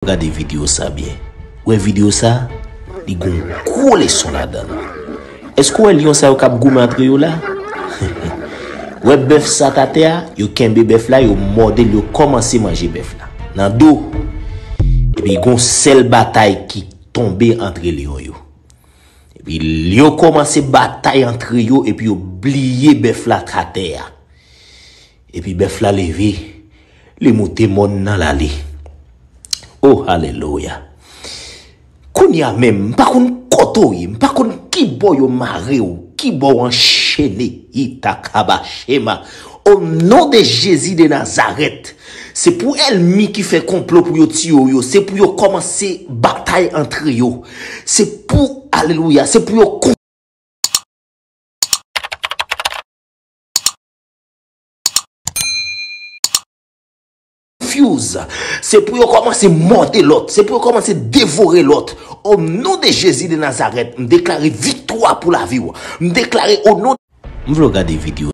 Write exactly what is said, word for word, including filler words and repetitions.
Gade videyo sa byen. Wè videyo sa, li gon gwo leson ladan l. Èske w wè lyon sa yo k ap goumen antre yo la? Wè bèf sa t atè a, yo kenbe bèf la, yo mòde l, yo kòmanse manje bèf la. Nan do. Epi gon sèl batay ki tonbe antre lyon yo. Epi lyon kòmanse batay antre yo, epi yo bliye bèf la t atè a. Epi bèf la leve, li moute mòn nan l ale. O, alelouya! Kounye a menm, m pa konn kote w ye, m pa konn ki bò yo mare w, ki bò w anchene, itakabachema. O non de Jezi de Nazarèt, se pou ènmi ki fè konplo pou yo tiye w yo, se pou yo kòmanse batay antre yo. Se pou, alelouya, se pou yo konfyouze. Se pou yo kòmanse mòde lòt. Se pou yo kòmanse devore lòt. O non de Jezi de Nazarèt, m deklare viktwa pou lavi w. M deklare o non. M vle w gade videyo.